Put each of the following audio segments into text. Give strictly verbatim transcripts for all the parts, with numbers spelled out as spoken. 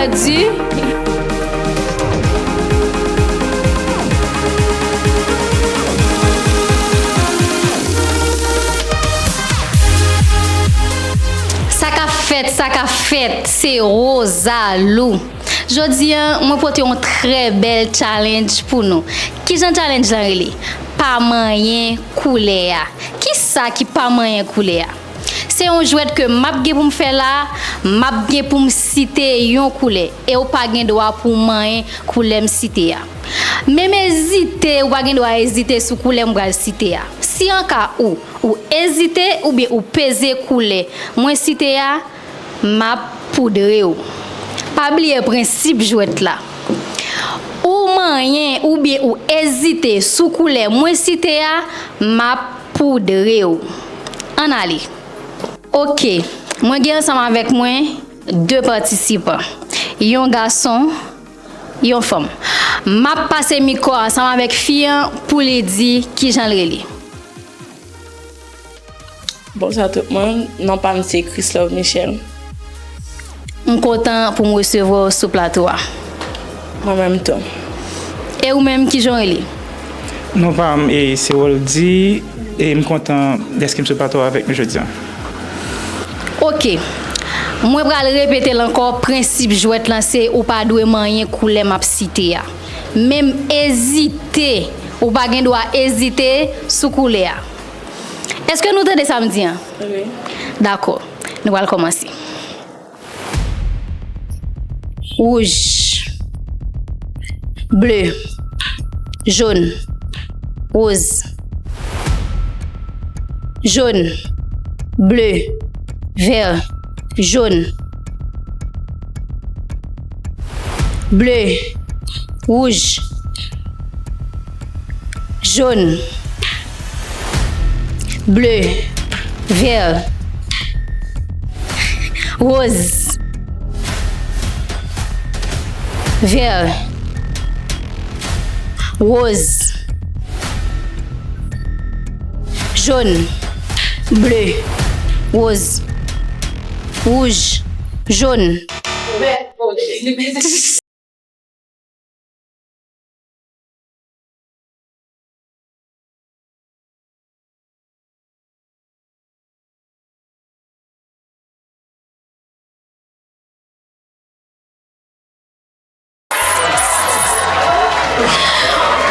Pèdi. Sa k ap fèt, sa k ap fèt, se Rosalou. Jodi a, mwen pote yon trè bèl challenge pou nou. Kijan challenge lan rele? Pa manyen koulè a. Kisa ki pa manyen koulè a? Se yon jwèt ke m ap gen pou m fè la, m ap gen pou m site yon koulè, e w pa gen dwa pou w manyen koulè m site a. Menm ezite, ou pa gen dwa ezite sou koulè m pral site a. Si an ka ou, ou ezite oubyen ou peze koulè mwen site a, m ap poudre w. Pa bliye prensip jwèt la. Ou manyen oubyen ou ezite sou koulè mwen site a, m ap poudre w. Ann ale. Oke, mwen gen ansanm avèk mwen de patisipan. Yon gason, yon fanm. M ap pase mikwo a ansanm avèk fi an pou li di kijan l rele. Bonswa tout moun, non pa m se Chrislove Michel. M kontan pou m resevwa w sou plato a. Mwen menm tou. E ou menm, kijan w rele? Non pa m e se Roldy, e m kontan dèske m sou plato a avèk nou jodi a. Oke. Mwen pral repete l ankò, prensip jwèt lan se ou pa dwe manyen koulè m ap site a. Menm ezite, ou pa gen dwa ezite sou koulè a. Èske nou tande sa m di an? Wi. Dakò. Nou pral kòmanse. Wouj. Ble. Jòn. Woz. Jòn. Ble. Vè. Jòn. Ble. Wouj. Jòn. Ble. Vè. Woz. Vè. Woz. Jòn. Ble. Woz. Wouj. Jòn.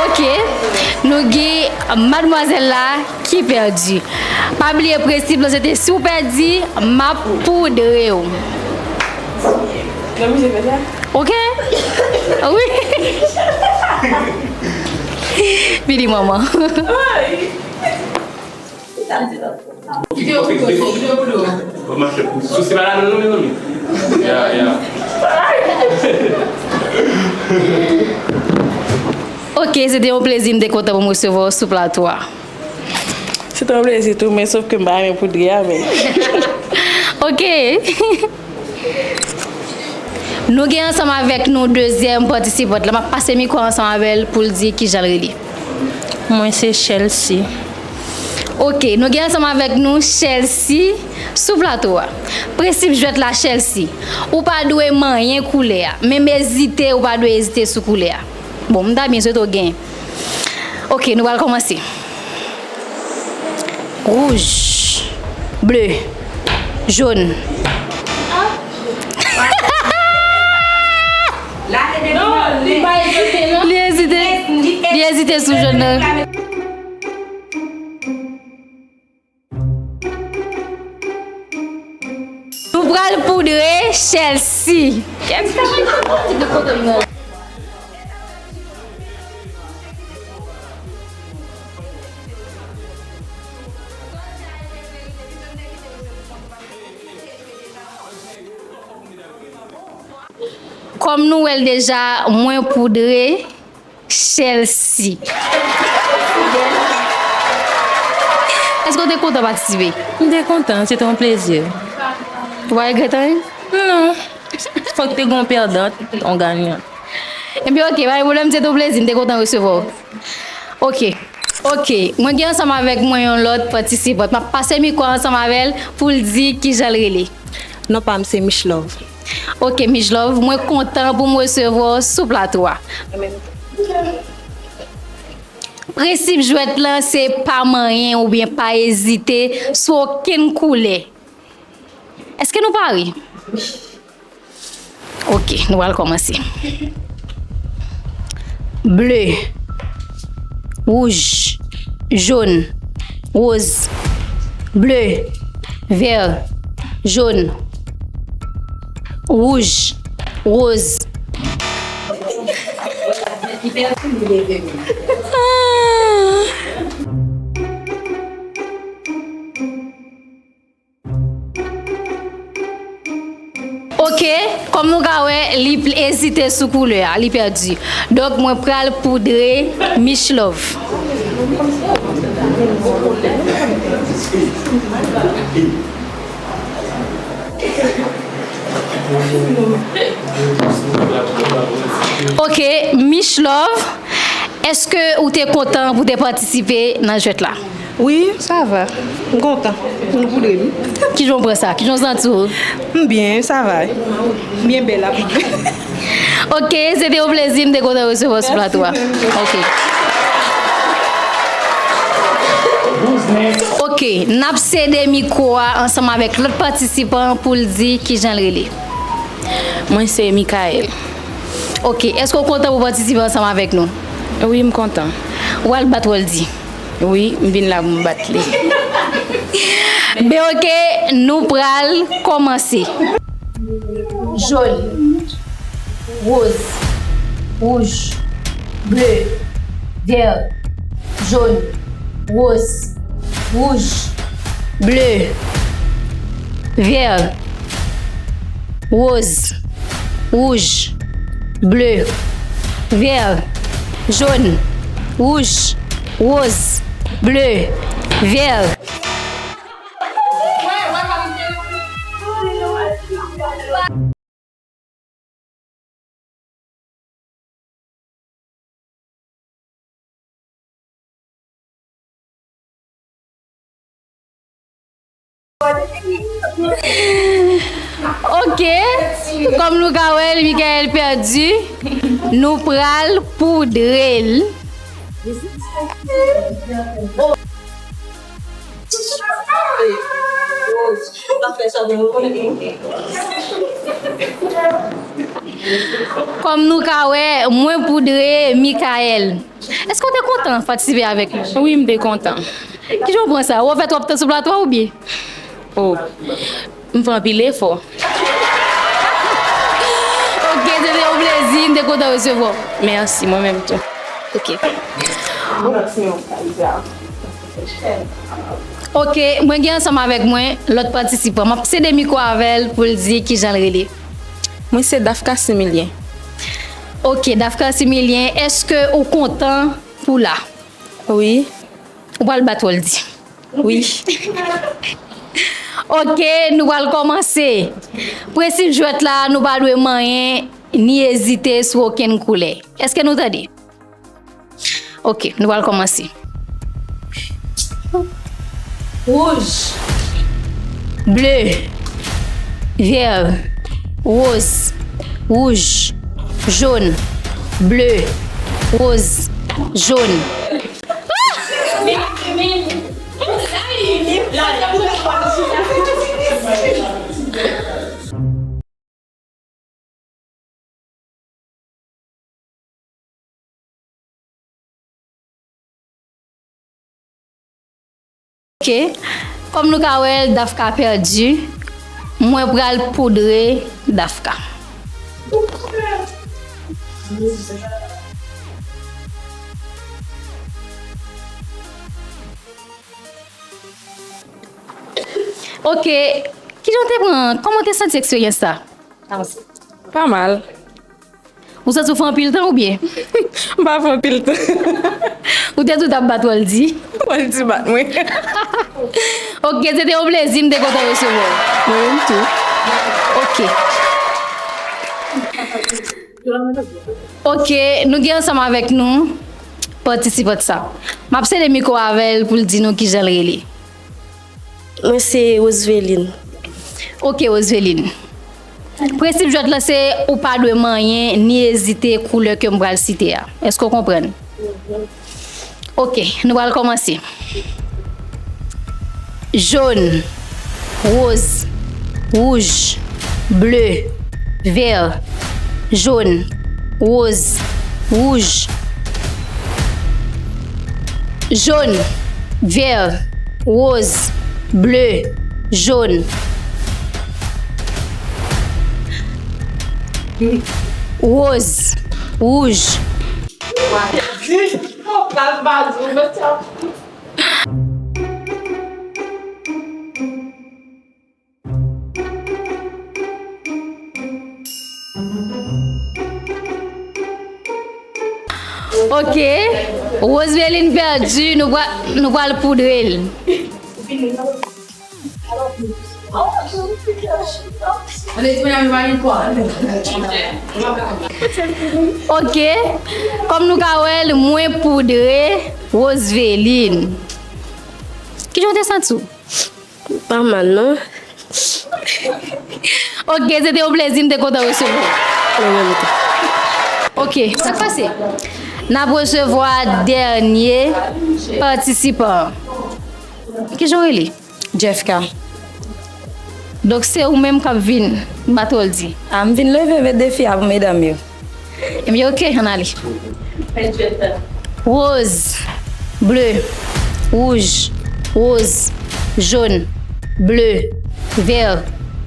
Ok, nou gen madmwazèl la ki pèdi. Pa bliye prensip lan, se te si w pèdi, m ap poudre w. Ok? Wi. Vini, manman. Bon, machè, sousi pa ladan non, mezanmi. Ya, ya. Ok, se te yon plezi, m te kontan pou m resevwa w sou plato a. Se te yon plezi tou, men sof ke m pa renmen poudre a, men. Ok. Nou gen ansanm avèk nou dezyèm patisipant la. M ap pase mikwo a ansanm avè l pou l di kijan l rele. Mwen se Chelsea. Ok, nou gen ansanm avèk nou Chelsea sou plato a. Prensip jwèt la, Chelsea. Ou pa dwe manyen koulè a. Menm ezite, ou pa dwe ezite sou koulè a. Bon, m ta byen swete w genyen. Ok, nou pral kòmanse. Wouj, ble, jòn. Li ezite, li ezite sou jòn nan. Nou pral poudre Chelsea. Kòm nou wè l deja, mwen poudre Chelsea. Èske w te kontan patisipe? M te kontan, se te yon plezi. Ou pa regrèt anyen? Non. Fòk te gen yon pèdan, yon ganyan. Ebyen, ok, pa gen pwoblèm, se te yon plezi, m te kontan resevwa w. Ok, ok, mwen gen ansanm avèk mwen yon lòt patisipant. M ap pase mikwo a ansanm avè l pou l di kijan l rele. Non pa m se Michlove. Ok, Michlove, mwen kontan pou m resevwa w sou plato a. Prensip jwèt lan se pa manyen oubyen pa ezite sou okenn koulè. Èske nou pare? Ok, nou pral kòmanse. Ble, wouj, jòn, woz, ble, vè, jòn, wouj, woz. Ah. Ok, kòm nou ka wè, li pl-, ezite sou koulè a, li pèdi. Donk, mwen pral poudre Michlove. Ok, Michlove, èske ou te kontan pou te patisipe nan jwèt la? Wi, sa va. M kontan. Nou poudre m. Kijan w pran sa? Kijan w santi w? M byen, sa va. M byen bèl ap. Ok, se te yon plezi, m te kontan resevwa w sou plato a. Ok. Ok, n ap sede mikwo a ansanm avèk lòt patisipan pou l di kijan l rele. Mwen se Michael. Ok, èske w kontan pou patisipe ansanm avèk nou? Wi, m kontan. Ou al bat Waldy? Wi, m vin la pou m bat li. Ben ok, nou pral kòmanse. Jòn, woz, wouj, ble, vè, jòn, woz, wouj, ble, vè, woz, wouj, ble, vè, jòn, wouj, woz, ble, vè. Ok, kòm nou ka wè l, Michael pèdi, nou pral poudre l. Kòm nou ka wè, mwen poudre Michael. Èske w te kontan patisipe avèk nou? Wi, m te kontan. Kijan w pran sa? Ou fè twòp tan sou plato a oubyen? Oh, m fè anpil efò. Ok, se te yon plezi, m te kontan resevwa w. Mèsi, mwen menm tou. Ok. Ok, mwen gen ansanm avèk mwen lòt patisipan. M ap sede mikwo avè l pou l di kijan l rele. Mwen se Dafka Similyen. Ok, Dafka Similyen, èske ou kontan pou la? Wi. Ou pral bat Waldy? Wi. Ok, nou pral kòmanse. Prensip jwèt la, nou pa dwe manyen ni ezite sou okenn koulè. Èske nou tande? Ok, nou pral kòmanse. Wouj, ble, vè, woz, wouj, jòn, ble, woz, jòn. Ok. Kòm nou ka wè l, Dafka pèdi. Mwen pral poudre Dafka. Ok. Kijan w te pran? Kòman w te santi eksperyans sa? Pa mal. Ou santi w fè anpil tan oubyen? M pa fè anpil tan. Ou te di w t ap bat Waldy? Waldy bat mwen. Ok, se te yon plezi, m te kontan resevwa w. Mwen menm tou. Ok. Ok, nou gen ansanm avèk nou patisipant sa. M ap sede mikwo avè l pou l di nou kijan l rele. Mwen se Roseveline. Ok, Roseveline. Prensip jwèt la se ou pa dwe manyen ni ezite koulè ke m pral site a. Èske w konprann? Ok, nou pral kòmanse. Jòn, woz, wouj, ble, vè, jòn, woz, wouj, jòn, vè, woz, ble, jòn, woz, wouj. Ok. Roseveline pèdi, nou pral, nou pral poudre l. Ok. Kòm nou ka wè l, mwen poudre Roseveline. Kijan w te santi w? Pa mal, non. Ok, se te yon plezi, m te kontan resevwa w. Mwen menm tou. Ok, sa k pase? N ap resevwa dènye patisipan an. Kijan w rele? Jeffka. Donk, se ou menm k ap vin bat Roldy? A, m vin leve defi a pou medam yo. Ebyen, ok, ann ale. Woz, ble, wouj, woz, jòn, ble, vè,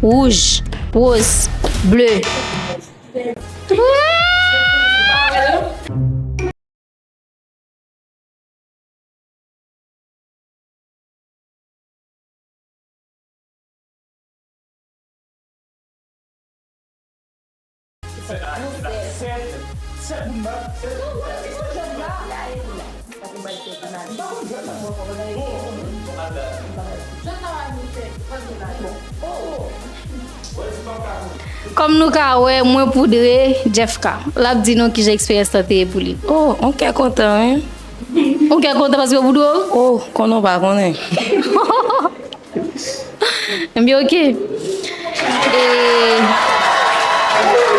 wouj, woz, ble. Kòm nou ka wè, mwen poudre Jeffka. L ap di nou kijan eksperyans lan te ye pou li. Oh, on kè kontan, wi. On kè kontan paske w poudre w? Oh, konnen w pa konnen. Ebyen, ok. E,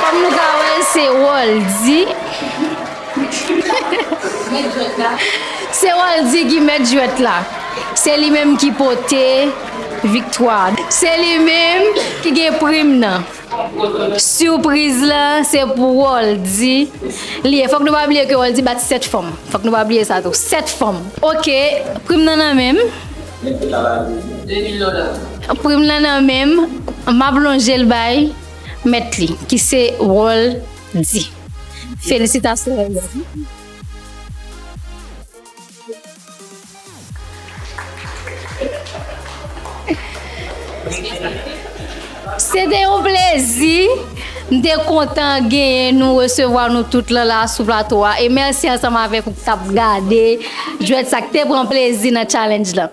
kòm nou ka wè, se Roldy. Se Roldy ki mèt jwèt la. Se li menm ki pote viktwa. Se li menm ki gen prim nan. Sipriz la, se pou Roldy li ye. Fòk nou pa bliye ke Roldy bat sèt fanm. Fòk nou pa bliye sa tou. Sèt fanm. Ok, prim nan nan men m. Prim nan nan men m. M ap lonje l bay mèt li, ki se Roldy. Felisitasyon, Roldy. Se te yon plezi. M te kontan genyen nou, resevwa nou tout lan la sou plato a. E mèsi ansanm avèk ou ki t ap gade jwèt sa, ki te pran plezi nan challenge lan.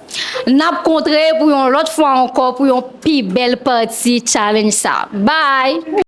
N ap kontre pou yon lòt fwa ankò pou yon pi bèl pati challenge sa. Bye!